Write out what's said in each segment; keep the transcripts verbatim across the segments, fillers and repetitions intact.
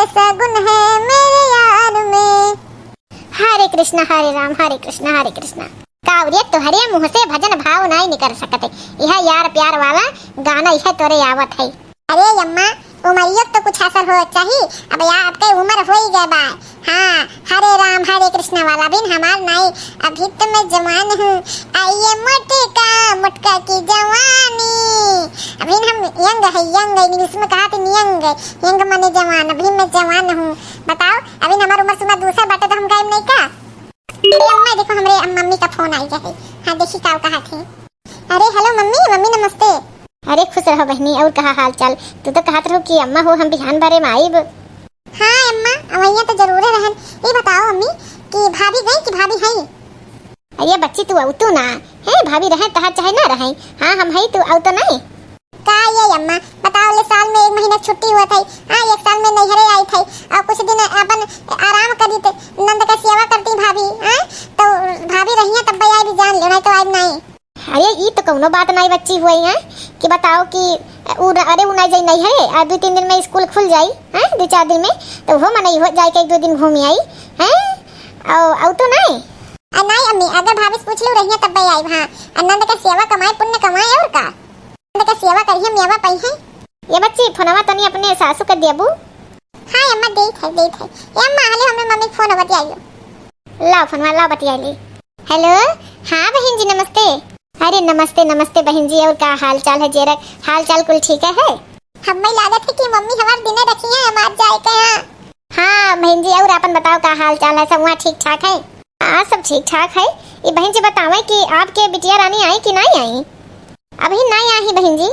सगुन है मेरे यार में। हरे कृष्णा, हरे राम, हरे कृष्णा, हरे कृष्णा। का रे, तोहरे मुँह से भजन भाव नाई निकल सकत है। यह यार प्यार वाला गाना यह तोरे आवत है। अरे अम्मा, उमरियो तो कुछ असर हो चाही। अब यार, अब के उम्र होई गए बा। हाँ, हरे राम हरे कृष्णा वाला बिन हमार नाई। अभी तो मैं जवान हूँ, आइए मोटका, मोटका की जवानी। अभी हम यंग है, यंग, इंग्लिश में कहा थे यंग, यंग माने जवान। अभी मैं जवान हूँ। बताओ, अभी हमार उम्र सुम्र दूसर बाटे तो हम गायब नहीं का? अरे अम्मा, देखो, हमरे अम-, मम्मी का फोन आई गया है। हाँ, देखी का कहा थे। अरे हेलो मम्मी, मम्मी नमस्ते। अरे खुश रहो बहनी, और कहा हाल चाल? तू तो कहत रहो कि अम्मा हो, हम बिहान भरे में आइब। हाँ अम्मा, अवैया तो जरूरे रहन। ये बताओ अम्मी कि भाभी गई कि भाभी है? अरे बच्ची, तू अउतू ना है, भाभी रहे तहार चाहे ना रहे। हाँ, हम है, तू अउतो नहीं। का ये अम्मा, बताओ ले, साल में एक महीना छुट्टी हुआ था। हाँ, एक साल में नैहरे आई थे और कुछ दिन अपन आराम करी थे, नंद का सेवा करती भाभी। हाँ, तो भाभी रहिया तब आई भी, जान ले, नहीं तो आई नहीं। अरे ई तो कौनो बात नहीं बच्ची हुई है कि बताओ कि उ, अरे उ नहीं जाई नैहरे, आ दो तीन दिन में स्कूल खुल जाई, हैं, दो चार दिन में, तो वो मनई हो जाए के एक दो दिन घूम आई, हैं, और, और तो नहीं। आ, नहीं अम्मी, अगर भाभी से पूछ लू रहिया तब आई, हाँ, आ नंद का सेवा कमाए, पुण्य कमाए और का? नंद का सेवा करिए, मेवा पाई है। ये बच्ची, फोनवा तनी अपने सासू के देबू। हाँ अम्मा, देत है, देत है। ए अम्मा, हले हमरे मम्मी के फोन बतियाइयो। लाओ फोनवा, लाओ बतियाई ली। हेलो, हाँ बहन जी, नमस्ते। अरे नमस्ते, नमस्ते बहन जी, और का हाल चाल है जेरक? हाल चाल कुल ठीक है? हमें लागत है कि मम्मी हमार दिने रखी है, हमार जाए के यहाँ। हाँ बहन जी, और आपन बताओ, का हाल चाल है? सब वहाँ ठीक ठाक है? हाँ, सब ठीक ठाक है। ये बहन जी बतावे कि आपके बिटिया रानी आई कि नहीं आई? अभी नहीं आई बहन जी।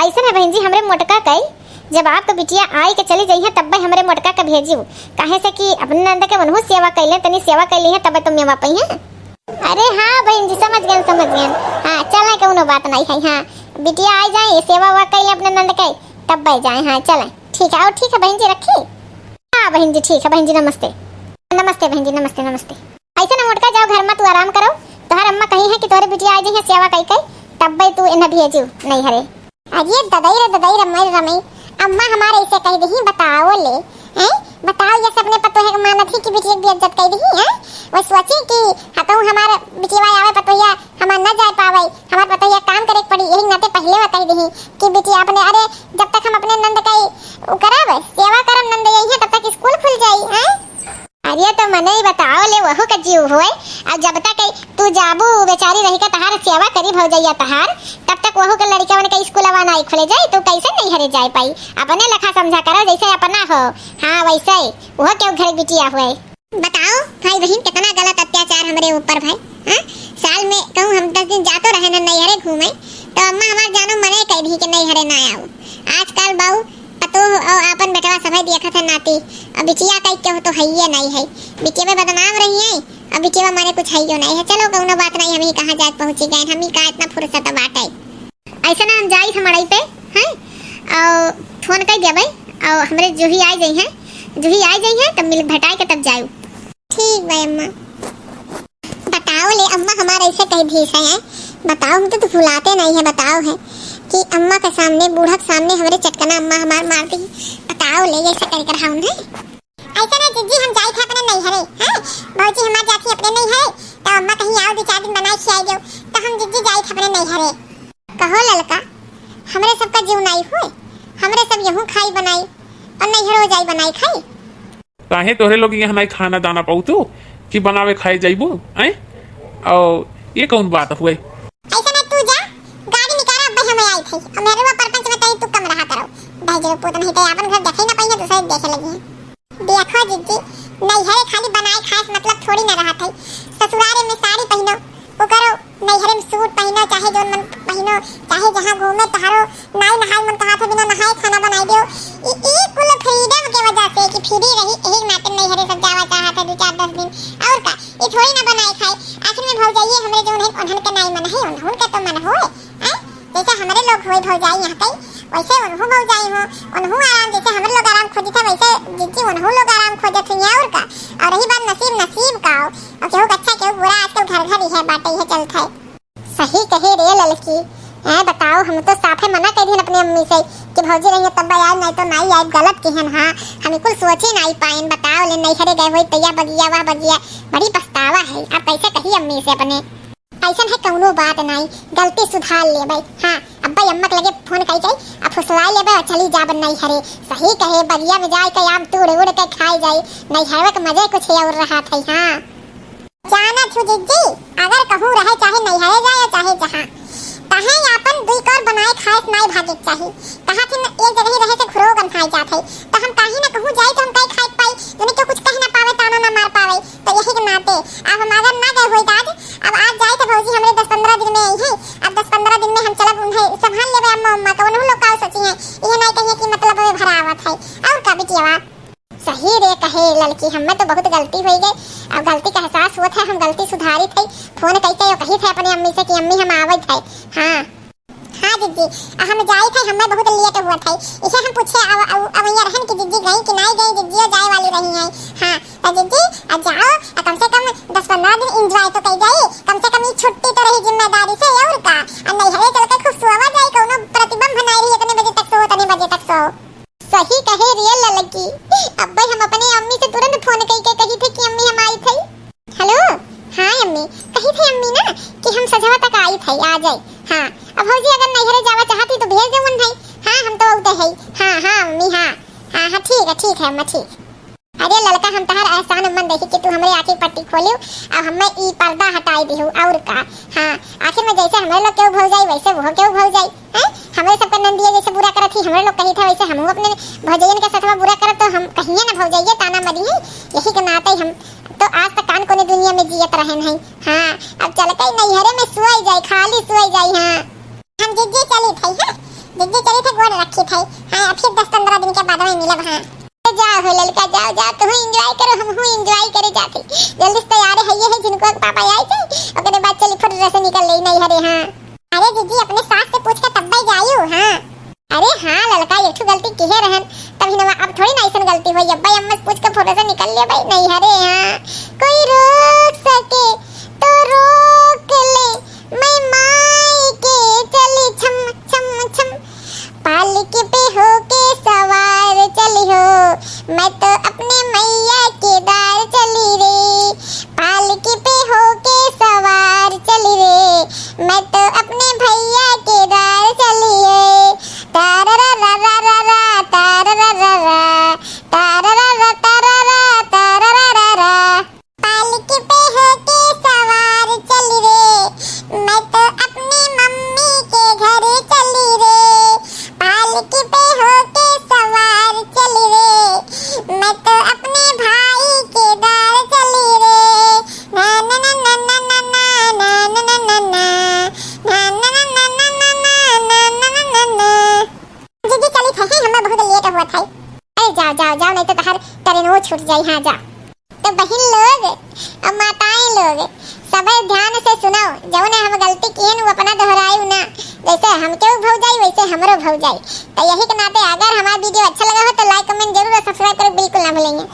ऐसन है बहन जी, हमरे मोटका कई, जब आपका बिटिया आई के चली जइहे, तब्बे हमरे मोटका के भेजियो, काहे से कि अपने नंद के उनहु सेवा कैले, तनी सेवा कैली है, तब्बे तो मेवा पई है। अरे हाँ बहन जी, समझ गए, समझ गए। हाँ, चले, कौनो बात नहीं है। हाँ, बिटिया आई जाए, सेवा वा कैले अपने नंद के, तब्बे जाए। हाँ, चले, ठीक है। और ठीक है बहन जी, रखी। हाँ बहन जी, ठीक है बहन जी, नमस्ते। नमस्ते बहन जी, नमस्ते, नमस्ते। ऐसे ना मोटका, जाओ घर में, तू आराम करो। तोहर अम्मा कही है कि तोहरे बिटिया आ जाइए सेवा कई कई, तब्बे तू इन्हें भेजू नैहरे। अरे ददाई रे ददाई, रमाई रमाई, अम्मा हमारे ऐसे कह दही, बताओ ले, हैं? बताओ, ये सबने पतोहे के मानत ही कि बिटिया की बेइज्जत कर दही, हैं? वो सोची कि हतऊ हमार बिटिया आवे पतोहिया, हमार न जाए पावे, हमार पतोहिया काम करे के पड़ी, यही नाते पहले वो कह दही कि बिटिया अपने, अरे जब तक हम अपने नंद का उ करब, सेवा करब नंद यही है, तब तक स्कूल खुल जाई, हैं? अरे तो मनई बताओ ले, वहू का जीव होए। अब जब तक तू जाबू, बेचारी रही का तहार सेवा करी भौजैया तहार, तब तक वहू के लड़िकवन के स्कूलवा नाई खोले जाई, तू कैसे नैहरे जाए पाई? अपने लेखा समझा करो, जैसे अपना हो। हाँ, वैसे ही। वो क्यों घर बिटिया हुए? बताओ भाई बहिन, कितना गलत अत्याचार हमरे ऊपर भाई। हाँ? साल में कहूँ हम दस दिन जातो रहे ना नैहरे घूमे, तो अम्मा हमार जानो मने कह दी कि नैहरे ना आओ। आजकल बाऊ पतोह और आपन बेटवा सभे देखत है नाती, अब बिटिया कई केहू तो हइये नहीं है। बिटिया में बदनाम रही है, अब बिटिया माने कुछ हइयो नहीं है। चलो कौनो बात नहीं, हम ही कहाँ जाए पहुँची गए, हम ही का इतना फुर्सत बाटे। ऐसे ना हम जाई हम अड़ाई पे, हैं? और फोन कर देबै, और हमरे जूही आ जाई हैं, जूही आ जाई हैं, तब मिल भेटाए के तब जाऊ। ठीक बा अम्मा। बताओ ले अम्मा, हमारे ऐसे कह दी है, बताओ, हम तो, तो भुलाते नहीं है। बताओ है कि अम्मा के सामने, बूढ़ा के सामने हमरे चटकना अम्मा हमार मार दी। बताओ ले, ऐसे कर कर हम है। ऐसे ना जिज्जी, हम जाई थे अपने नैहरे, हैं? भौजी हमार जाती अपने नैहरे, तो अम्मा कहीं आओ दो चार दिन बनाए खियाई दो, तो हम जिज्जी जाई थे अपने नैहरे। कहो ललका, हमरे सबका जीव नाई होए, हमरे सब यहूँ खाई बनाई और नैहरो जाई बनाई खाई। काहे तोहरे लोग यहाँ नाई खाना दाना पाऊ तू कि बनावे खाए जाइबू, हैं? और ये कौन बात हुए? ऐसे ना तू जा, गाड़ी निकाला, अब हम आई थे। अब मेरे वो परपंच में कहीं तू कम रहा करो। दहेज पूत नहीं तो अपन घर देखे ना पाइए, दूसरे देखे लगी हैं। देखो जिज्जी, नैहरे खाली बनाए खाए से मतलब थोड़ी ना रहत है। ससुरारे में साड़ी पहनो, ओकरो नैहरे में सूट पहनो, चाहे जौन मन पहनो, चाहे जहाँ घूमे तहारो नाई नहाए मन कहा था बिना नहाए खाना बनाई दो। ई, ई कुल फ्रीडम के वजह से कि फ्री रही, यही नाते नैहरे सब जावा चाहत है दो चार दस दिन। और का, ई थोड़ी ना बनाए खाए। आखिर में भौजाइये हमरे जौन है, उन्हन के नाई मन है, उन्हन के तो मन होए, हैं? जैसे हमरे लोग होई भौजाई यहाँ कई, वैसे उनहु भौजाई हो, उनहु आराम, जैसे हमरे लोग आराम खोजत है, वैसे जिज्जी उनहु लोग आराम खोजत हुई, और का। और रही बात नसीब, नसीब का हो, और केहू के अच्छा, केहू के बुरा, आजकल घर घर इहे बाटे, इहे चलत है। सही कहे रे ललकी, हैं बताओ, हम तो साफे मना कर दिहन अपने अम्मी से कि भौजी रहिया तब आए, नाहीं तो नाहीं आए, गलत किहन। हाँ, हम कुल सोचे नाहीं पाएन। बताओ ले, नैहरे गए होई तैया बगिया, वाह बगिया, बड़ी पछतावा है। अब कैसे कही अम्मी से अपने? ऐसन है कौनो बात नाहीं, गलती सुधार लेबै। हाँ, अब्बै अम्मा के लगे फोन कई जाई, अब फुसलाई लेबै और चली जाब नैहरे। सही कहे, बगिया में जाए के आम तोड़ उड़ के खाए जाई, नैहरवा के मजे कुछ और रहत है। हाँ, जानत हूँ जिज्जी, अगर कहूँ रहे चाहे नैहरे जाए या चाहे जहाँ, तहें आपन दुई कौर बनाए खाए से नाहीं भागे के चाही। कहा थी न, एक जगह ही रहे से घुरो गंधाए जात है, तो हम कहीं ना कहूँ जाए तो हम कहीं खाए के पाई, जने क्यों कुछ कह ना पावे, ताना ना मार पावे। तो यही के नाते अब हम अगर ना गए होई तो आज, अब आज जाए तो भौजी हमरे दस पन्द्रह दिन में आई है। अब दस पन्द्रह दिन में हम चलब, उन्हें संभाल लेबे अम्मा उम्मा के, उन्हों लोग का सोची हैं, ये नाहीं कहिए कि मतलब वे भरावत है। और का बिटिया? सही रे कहे ललकी, हमें तो बहुत गलती होई गई। अब गलती का एहसास होत है, हम गलती सुधारी थे। फोन कई के कही थे अपने अम्मी से कि अम्मी हम आवत है। हाँ, हाँ जिज्जी, आ हम जाई थे, हमें बहुत लेट हुआ था। इसे हम पूछे अब, अब, अब ये रहन कि जिज्जी गई कि नाहीं गई, जिज्जियो जाए वाली रही है। हाँ, तो जिज्जी, आ जाओ, आ कम से कम दस पन्द्रह दिन एंजॉय तो कई जाई, कम से कम ये छुट्टी तो रही जिम्मेदारी से, और का? आ नैहरे चल के खूब सोवा जाई, कौनो प्रतिबंध नाहीं रही, इतने बजे तक सो, इतने बजे तक सो। सही कहे रे ललकी, अब्बै हम अपने अम्मी से तुरंत फोन कई के कही थे कि अम्मी हम आई थे। हेलो, हाँ अम्मी, कही थे अम्मी ना कि हम सझवा तक आई थे, आ जाए। हाँ, अब भौजी अगर नैहरे जावा चाहती तो भेज दे उन्हें। हाँ, हम तो औते है। हाँ, हाँ अम्मी, हाँ, हाँ, हाँ, ठीक है, ठीक है अम्मा, ठीक। अरे ललका, हम तहार एहसान अम्मन देखी कि तू हमरे आँखी पट्टी खोलियो, अब हमें ई पर्दा हटाई दिहू, और का। हाँ, आखिर में जैसे हमरे लोग केहू भौजाई, वैसे वो केहू भौजाई। हैं? हमरे सबके नंदिया जैसे बुरा करत ही, हमरे लोग कही था, वैसे हमहू अपने भौजैयन के सथवा बुरा करब, तो हम कहिए ना भौजैये ताना मरी है, यही के नाते हम तो आज तक कान कोने दुनिया में जियत रहन है। हाँ, अब चल के नैहरे में सोई जाई, खाली सोई जाई। हाँ, हम जिज्जी चली थे, हाँ, जिज्जी चली थे, गोड़ रखी थे। हाँ, अब फिर दस पन्द्रह दिन के बाद में मिलब। हाँ, तो जाओ हो ललका, जाओ, जाओ, तू एंजॉय करो, हम हूँ एंजॉय करे जाते। जल्दी से तैयार है, ये है जिनको पापा आए थे, ओकरे बाद चली फुर्र से निकल ले नैहरे। हाँ, अरे जिज्जी, अपने सास से पूछ के तब्बे जाइयो। हाँ, अरे हाँ ललका, एक ठो गलती किहे रहन, तभी ना, अब थोड़ी ना ऐसन गलती होई। अब्बै अम्मा से पूछ के फुर्र से निकल लेबै नैहरे। हाँ, कोई रोक सके तो रोक ले, मैं माई के चली छम छम छम। पालकी पे होके सवार चली हो, मैं तो अपने मैया के द्वार चली रे। पालकी पे होके सवार चली रे, मैं तो अपने भैया के द्वार चली रे। तारा रा रा रा रा रा, तारा रा रा रा, तारा रा रा, तारा रा, तारा रा रा रा। पालकी पे होके सवार चली रे, मैं तो अपनी मम्मी के घर चली रे। पालकी पे होके सवार चली रे, मैं तो अपने भाई के द्वार चली रे। ना ना ना ना ना ना ना। दीदी चली थे, हमें बहुत लेट हुआ था। अरे जाओ, जाओ, जाओ, नहीं तो तहार ट्रेन वो छूट जाई। हाँ, जाओ। तो बहिन लोग और माताएं लोग, सबे ध्यान से सुनो, जौन हम गलती किए न, वो अपना दोहराई ना। जैसे हमके उ भौजाई, वैसे हमरो भौजाई। तो यही के नाते अगर हमारा वीडियो अच्छा लगा हो तो like, comment जरूर और subscribe करो, बिल्कुल ना भूलेंगे।